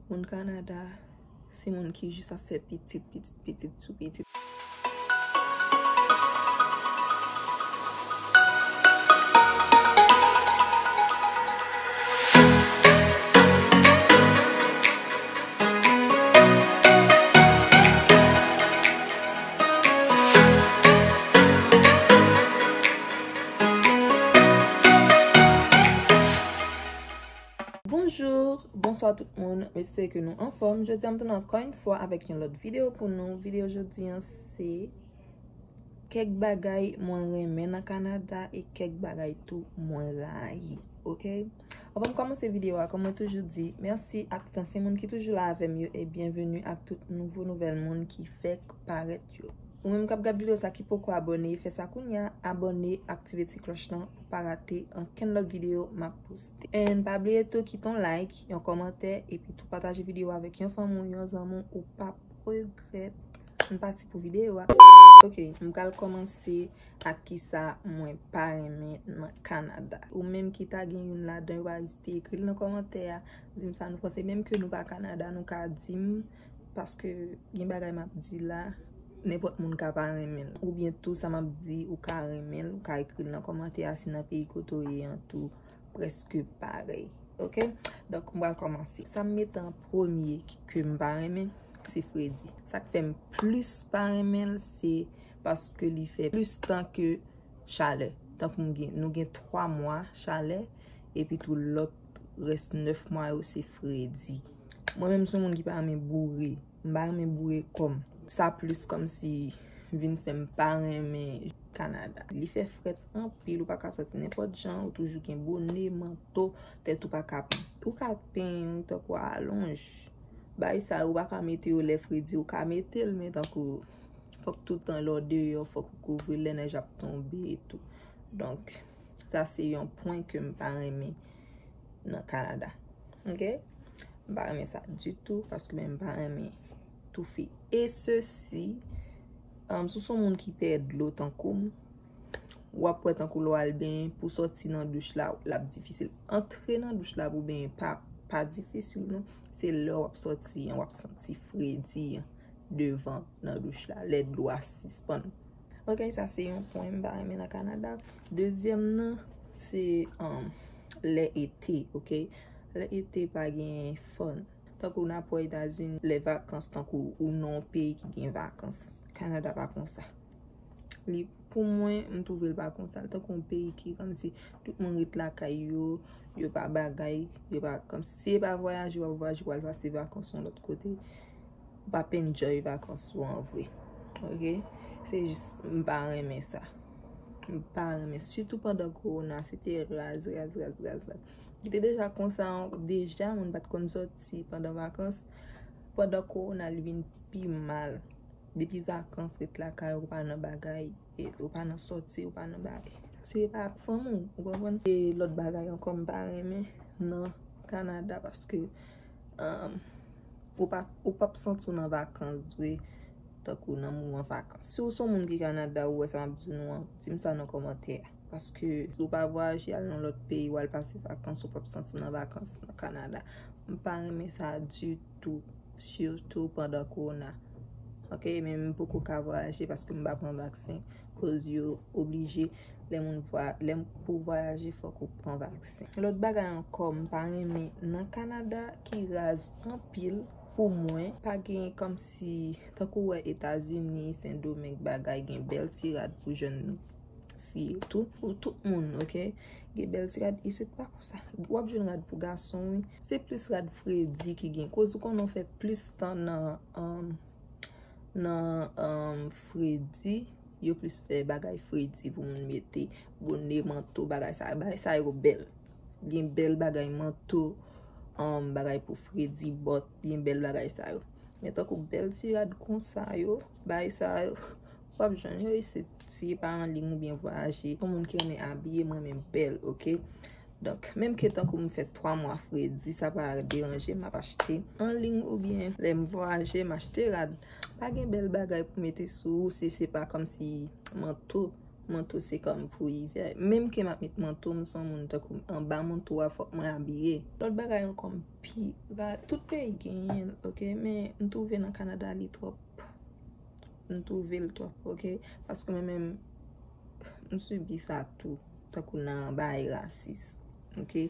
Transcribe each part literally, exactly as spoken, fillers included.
Moun Kanada, se moun ki jis ap fè pitit, pitit, pitit sou pitit. Bonjou, bonswa tout moun. M espere ke nou anfòm. Jodi a m tounen ankò yon fwa avèk yon lòt videyo pou nou. Videyo jodi a se kèk bagay mwen renmen nan Kanada e kèk bagay tou mwen rayi. Oke? Anvan m kòmanse videyo a, kòm mwen toujou di, mèsi ak tout ansyen moun ki toujou la avè m yo e byenveni ak tout nouvo nouvèl moun ki fèk parèt yo. Ou menm k ap gad videyo sa ki poko abòne, fè sa kounye a, abòne, aktive ti klòch lan pou pa rate ankenn lòt videyo m ap poste. And pa bliye tou kite yon like, yon kòmantè, epi tou pataje videyo a avèk yon fanmi w, yon zanmi w, ou p ap regrèt. Ann pati pou videyo a. Oke, m pral kòmanse ak kisa mwen pa renmen nan Kanada. Ou menm ki ta gen youn ladan yo, pa ezite ekri l nan kòmantè a. Di m sa nou panse. Menm ke nou pa Kanada, nou ka di m, paske gen bagay m ap di la, nenpòt moun ka pa renmen l. Oubyen tou, sa m ap di, ou ka renmen l, ou ka ekri l nan kòmantè a si nan peyi kote w ye an tou prèske parèy. Oke? Donk, m pral kòmanse. Sa m mete an premye ki, ke m pa renmen, se fredi. Sa k fè m plis pa renmen l, se paske li fè plis tan ke chalè. Tankou m gen, nou gen twa mwa chalè, epi tou lòt rès nèf mwa yo se fredi. Mwen menm se yon moun ki pa renmen boure. M pa renmen boure kò m. Sa plis kòmsi vin fè m pa renmen Kanada. Li fè frèt anpil, ou pa ka sòti nenpòt jan, ou toujou gen bone, manto, tèt ou pa ka, ou ka penyen wi tankou alonj. Bagay sa yo, ou pa ka mete yo lè fredi, ou ka mete l, men tankou fòk tout tan lè w deyò, fòk ou kouvri l lè nèj ap tonbe e tou. Donk, sa se yon pwen ke m pa renmen nan Kanada. Oke? M pa renmen sa ditou, paske menm m pa renmen toufe. E sesi, um, si w se yon moun ki pè dlo tankou m, w ap wè tankou lè w al benyen, pou sòti nan douch la, l ap difisil. Antre nan douch la pou benyen pa, pa difisil, non. Se lè w ap sòti an, w ap santi fredi an devan nan douch la, lè dlo a sispann. Oke, sa se yon pwen m pa renmen nan Kanada. Dezyèm nan, se, um, lè ete, oke? Lè ete pa gen fun. Tankou n ap wè Etazini, lè vakans, tankou ou nan yon peyi ki gen vakans. Kanada pa konsa. Li, pou mwen, m twouve l pa konsa. L tankou yon peyi ki kòmsi tout moun ret lakay yo, yo pa bagay, yo pa, kòmsi si e pa vwayaje w ap vwayaje pou al pase vakans yon lòt kote, ou p ap enjoy vakans ou an vre. Oke? Se jis, m pa renmen sa. M pa renmen. Sitou pandan kowona, se te raz, raz, raz, raz, raz. Li te deja konsa, deja, moun pa t konn sòti pandan vakans. Pandan kowona, li vin pi mal. Depi vakans, ret lakay, ou pa nan bagay, e, ou pa nan sòti, ou pa nan bagay. Se pa ak fanmi w, ou konprann? E lòt bagay ankò, m pa renmen nan Kanada, paske, um, ou pa, ou p ap santi w nan vakans vre, tankou nan moman vakans. Si w se yon moun ki Kanada, ou wè sa m ap di nou an, di m sa nan kòmantè a. Paske si w pa vwayaje, al nan lòt peyi, w al pase vakans, ou p ap santi w nan vakans nan Kanada. M pa renmen sa ditou, sitou pandan kowona. Oke, men m poko ka vwayaje paske m pa pran vaksen, koz yo oblije, lè moun vwa-, lè pou vwayaje, fòk ou pran vaksen. Lòt bagay ankò, m pa renmen nan Kanada ki raz anpil pou mwen, pa gen kòmsi, tankou w wè Etazini, Sendomeng, bagay, gen bèl ti rad pou jèn fi, tout, pou tout moun, oke? Gen bèl ti rad isit, pa konsa. W ap jwenn rad pou gason, wi. Se plis rad fredi ki gen. Koz ou konnen w fè plis tan nan, um, nan, um, fredi, yo plis fè bagay fredi pou moun mete, bone, manto, bagay sa, bagay sa yo bèl. Gen bèl bagay manto, um, bagay pou fredi, bòt, gen bèl bagay sa yo. Men tankou bèl ti rad konsa yo, bagay sa yo, w ap jwenn yo isit. Si e pa anliy oubyen vwayaje, yon moun ki renmen abiye, m renmen bèl, oke? Donk, menm ke tankou m fè twa mwa fredi, sa pa deranje m, m ap achte anliy oubyen lè m vwayaje, m achte rad. Pa gen bèl bagay pou mete sou ou si se pa kòmsi manto, Manto se kòm pou ivè. Menm ke m ap met manto, m se yon moun tankou anba manto a, fòk mwen abiye. Lòt bagay ankò, m pi ra-, tout peyi genyen l, oke? Men m twouve nan Kanada li twòp. M twouve l twòp, oke? Paske mwen menm, m sibi sa tou. Tankou nan bagay rasis, oke?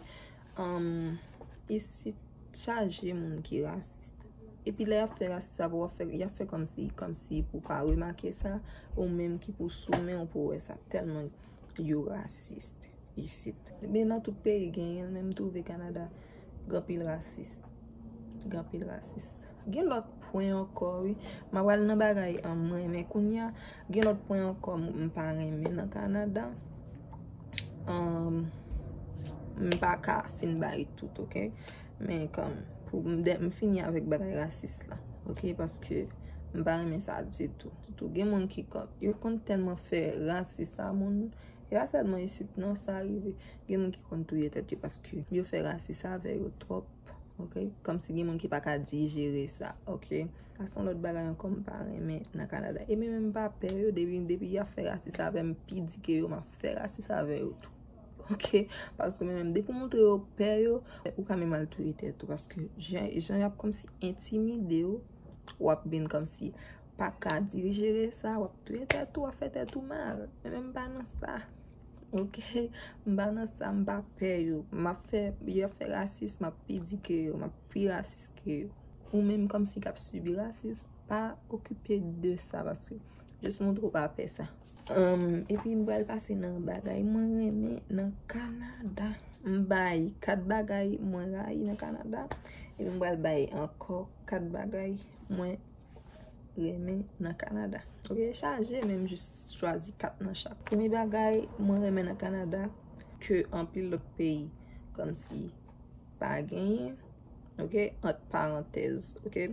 Um, isit chaje moun ki rasis. Epi lè y ap fè rasis sa pou w ap fè, y ap fè kòmsi, kòmsi pou w pa remake sa, ou menm ki pou sou men w pou w wè sa. Tèlman yo rasis isit. Men nan tout peyi genyen l, men m twouve Kanada gen anpil rasis. Gen anpil rasis. Gen lòt pwen ankò, wi. M a pral nan bagay, um, mwen renmen kounye a. Gen lòt pwen ankò m, m pa renmen nan Kanada. Um, m pa ka fin bay tout, oke? Men kòm pou m, de, m fini avèk bagay rasis la, oke? Paske m pa renmen sa ditou. Ditou. Gen moun ki kòm, yo konn tèlman fè rasis a moun, e pa sèlman isit non sa rive. Gen moun ki konn touye tèt yo paske yo fè rasis avè yo twòp, oke? Kòmsi gen moun ki pa ka dijere sa, oke? Sa se yon lòt bagay ankò m pa renmen nan Kanada. E mwen menm m pa pè yo, depi, depi y ap fè rasis avè m, m pi di ke yo, m ap fè rasis avè yo tou. Oke? Paske mwen menm, depi w montre yo pè yo, ou ka menm al touye tèt ou. Paske jan, jan y ap kòmsi entimide w, w ap vin kòmsi pa ka dijere sa, w ap touye tèt ou, w ap fè tèt ou mal. Mwen menm m pa nan sa. Oke? M pa nan sa, m pa pè yo. M ap fè, y ap fè rasis, m ap pi di ke yo, m ap pi rasis ke yo. Ou menm kòmsi k ap sibi rasis, pa okipe de sa, paske jis montre w pa pè sa. Um, epi m pral pase nan bagay mwen renmen nan Kanada. M bay kat bagay mwen rayi nan Kanada. Epi m pral bay ankò kat bagay mwen renmen nan Kanada. Oke, chaje, men m jis chwazi kat nan chak. Premye bagay mwen renmen nan Kanada, ke anpil lòt peyi kòmsi pa genyen, oke, ant parantèz, oke,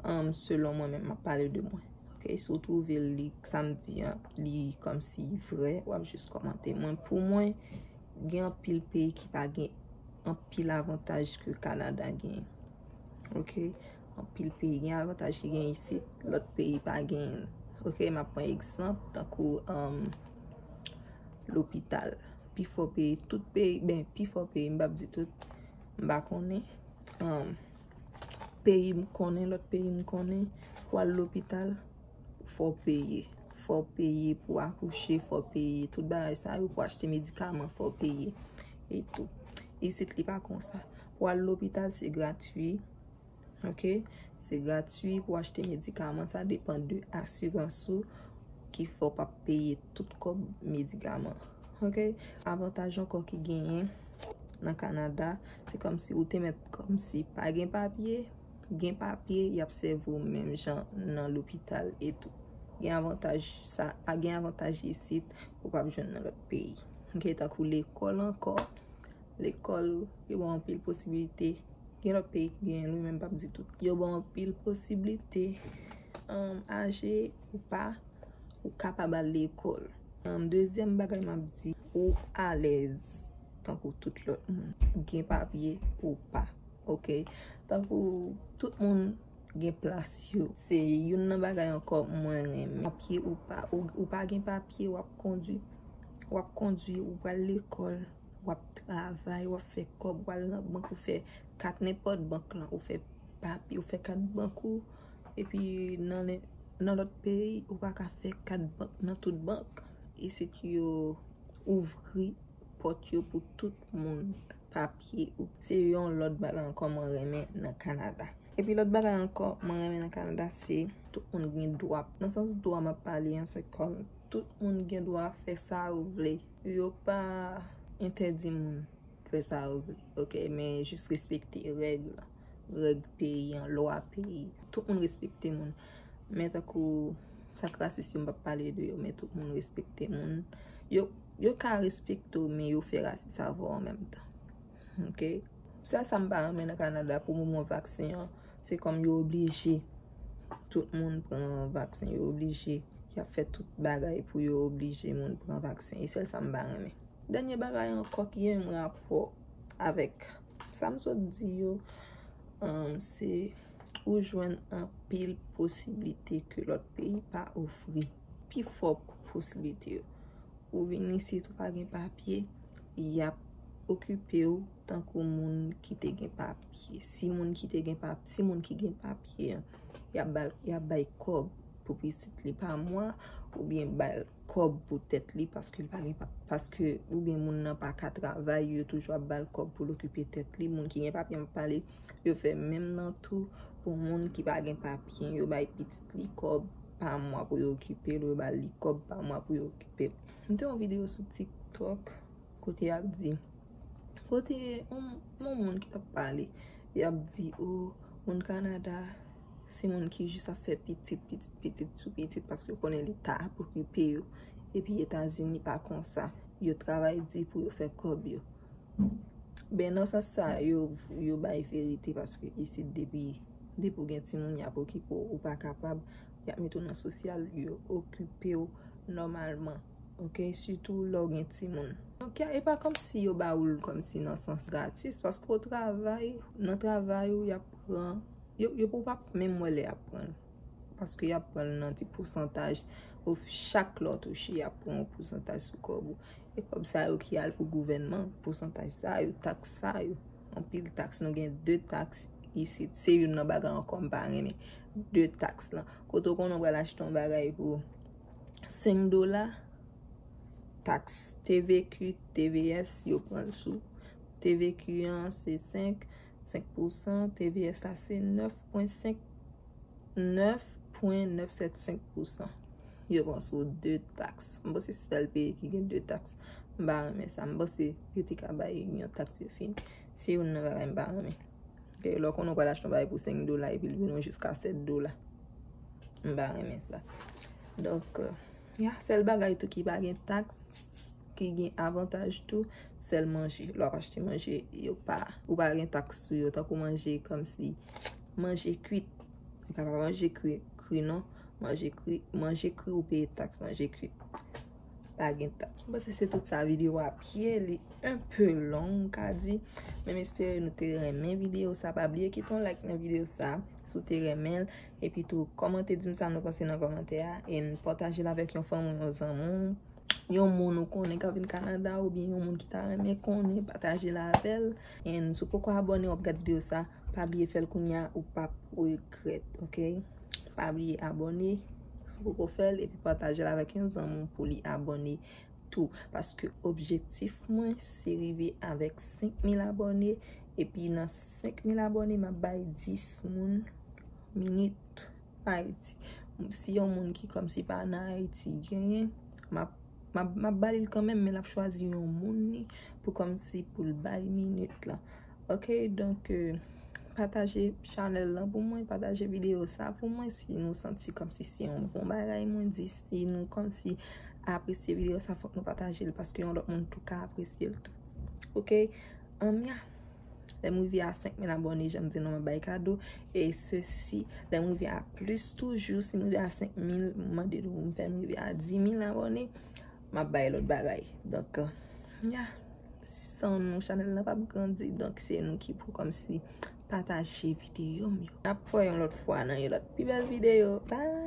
um, selon mwen menm, m ap pale de mwen. Oke, si w twouve li, sa m di an, li kòmsi vrè, w ap jis kòmante. Mwen, pou mwen, gen anpil peyi ki pa gen anpil avantaj ke Kanada genyen. Oke? Anpil peyi gen avantaj ki gen isit, lòt peyi pa genyen. Oke? M ap pran egzanp, tankou, um, lopital. Pifò peyi, tout peyi, ben, pifò peyi, m p ap di tout, m pa konnen. Um, peyi m konnen, lòt peyi m konnen, pou al lopital, fò w peye. Fò w peye pou w akouche, fò w peye tout bagay sa yo, pou achte medikaman, fò w peye. E tou. Isit, li pa konsa. Pou al lopital, se gratwi. Oke? Se gratwi pou achte medikaman. Sa depann de asirans ou ki fè w p ap peye tout kòb medikaman. Oke? Avantaj ankò ki genyen nan Kanada, se kòmsi ou te mèt kòmsi pa gen papye, gen papye, y ap sèvi w menm jan nan lopital e tou. Gen avantaj sa, a gen avantaj isit ou p ap jwenn nan lòt peyi. Oke, tankou lekòl ankò. Lekòl, yo ba w anpil posiblite. Gen lòt peyi ki genyen l wi, men m p ap di tout. Yo ba w anpil posiblite, um, aje ou pa, ou kapab al lekòl. Um, dezyèm bagay m ap di, ou alèz tankou tout lòt moun. Gen papye ou pa, oke? Tankou tout moun gen plas yo. Se youn nan bagay ankò mwen renmen. Papye ou pa, ou, ou pa gen papye, w ap kondui, w ap kondui, ou pral lekòl, w ap travay, w ap fè kòb, w al nan bank, ou fè kat nenpòt bank lan, ou fè papye, ou fè kat bank ou, epi nan, nan lòt peyi, ou pa ka fè kat bank nan tout bank. Isit yo ouvri pòt yo pou tout moun, papye ou. Se yon lòt bagay ankò mwen renmen nan Kanada. Epi lòt bagay ankò mwen renmen nan Kanada, se tout moun gen dwa. Nan sans dwa m ap pale an, se kòm tout moun gen dwa fè sa yo vle. Yo pa entèdi moun fè sa yo vle, oke? Men jis respekte règ, règ peyi an, lwa peyi. Tout moun respekte moun. Men tankou sa k rasis yo, m p ap pale de yo, men tout moun respekte moun. Yo, yo ka respekte w, men yo fè rasis avè w an menm tan. Oke? Sèl sa m pa renmen nan Kanada pou moman vaksen an, se kòm yo oblije tout moun pran vaksen, yo oblije, y ap fè tout bagay pou yo oblije moun pran vaksen. E sèl sa m pa renmen. Dènye bagay ankò ki gen menm rapò avèk sa m sot di yo, um, se ou jwenn anpil posiblite ke lòt peyi pa ofri. Pi fò posiblite yo. Ou vin isit, ou pa gen papye, y ap okipe w tankou moun ki te gen papye. Si moun ki te gen papye, si moun ki gen papye an, y ap ba l, y ap bay kòb pou pitit li pa mwa, oubyen ba l kòb pou tèt li paske l pa gen pa, paske oubyen moun nan pa ka travay, yo toujou ap ba l kòb pou l okipe tèt li. Moun ki gen papye, m ap pale, yo fè menm nan tou pou moun ki pa gen papye, yo bay pitit li kòb pa mwa pou yo okipe l, yo ba li kòb pa mwa pou yo okipe l. M te yon videyo sou TikTok kote y ap di, kote yon, yon moun ki t ap pale, y ap di, o, moun Kanada, se moun ki jis ap fè pitit, pitit, pitit sou pitit, paske yo konnen Leta ap okipe yo. Epi Etazini pa konsa. Yo travay di pou yo fè kòb yo. Ben, nan sans sa, yo, yo bay verite, paske isit depi, depi w gen timoun, y ap okipe w, ou pa kapab, y ap mete w nan sosyal, yo okipe w nòmalman. Ok, sitou lè w gen timoun. Donk, e pa kòmsi yo ba ou l kòmsi nan sans gratis, paske w travay, nan travay ou, y ap pran, yo, yo pou pa menm wè lè y ap pran l. Paske y ap pran l nan ti pousantaj, ou, chak lè w touche, y ap pran yon pousantaj sou kòb ou. E kòb sa yo ki al pou gouvènman, pousantaj sa yo, taks sa yo. Anpil taks, nou gen de taks isit. Se youn nan bagay ankò m pa renmen. De taks lan. Kote w konnen w pral achte yon bagay pou senk dola, taks T V Q, T V S, yo pran l sou. T V Q an se senk, senk pousan, T V S la se nèf pwen senk, nèf pwen nèf sèt senk pousan. Yo pran sou de taks. M panse se sèl peyi ki gen de taks. M pa renmen sa. M panse yo te ka bay yon taks yo fini. Se youn nan bagay m pa renmen. Ok, lè w konnen w pral achte yon bagay pou senk dola epi l vin yon jiska sèt dola. M pa renmen sa. Donk, euh, ya, sèl bagay tou ki pa gen taks, ki gen avantaj tou, sèl manje. Lè w ap achte manje, yo pa, ou pa gen taks sou yo, tankou manje kòmsi manje kwit. Ou ka pa manje kri, kri non. Manje kri, manje kri ou peye taks, manje kwit. Pa gen taks. M panse se tout sa videyo a ap ye, li un peu long, m ka di. Men m espere nou te renmen videyo sa. Pa bliye kite yon like nan videyo sa, si w te renmen l. Epi tou, kòmante, di m sa nou panse nan kòmantè a. E n pataje l avèk yon fanmi w, yon zanmi w, yon moun ou konnen k ap vin Kanada, oubyen yon moun ki ta renmen konnen, pataje l avè l. E si w poko abòne, w ap gad videyo sa, pa bliye fè l kounye a, ou p ap regrèt, ok? Pa bliye abòne, si w poko fè l, epi pataje l avèk yon zanmi w pou li abòne tou. Paske objektif mwen, se rive avèk senk mil abòne, epi nan senk mil abòne, m ap bay dis moun minit Ayiti. Si yon moun ki kòmsi pa nan Ayiti genyen, m ap, m ap, m ap ba li l kanmenm, men l ap chwazi yon moun li pou kòmsi pou l bay minit lan. Ok, donk, euh, pataje chanèl lan pou mwen, pataje videyo sa pou mwen, si nou santi kòmsi se yon bon bagay mwen di, si nou kòmsi apresye videyo sa, fòk nou pataje l, paske yon lòt moun tou ka apresye l tou. Ok, anmya. Lè m rive a senk mil abòne, jan m di nou, m ap bay kado. E sesi, lè m rive a plis toujou, si m rive a senk mil, m mande nou pou m fè m rive a dis mil abòne, m ap bay lòt bagay. Donk, ya, san nou, chanèl lan p ap grandi. Donk, se nou ki pou kòmsi pataje videyo m yo. N ap wè yon lòt fwa nan yon lòt pi bèl videyo. Bye!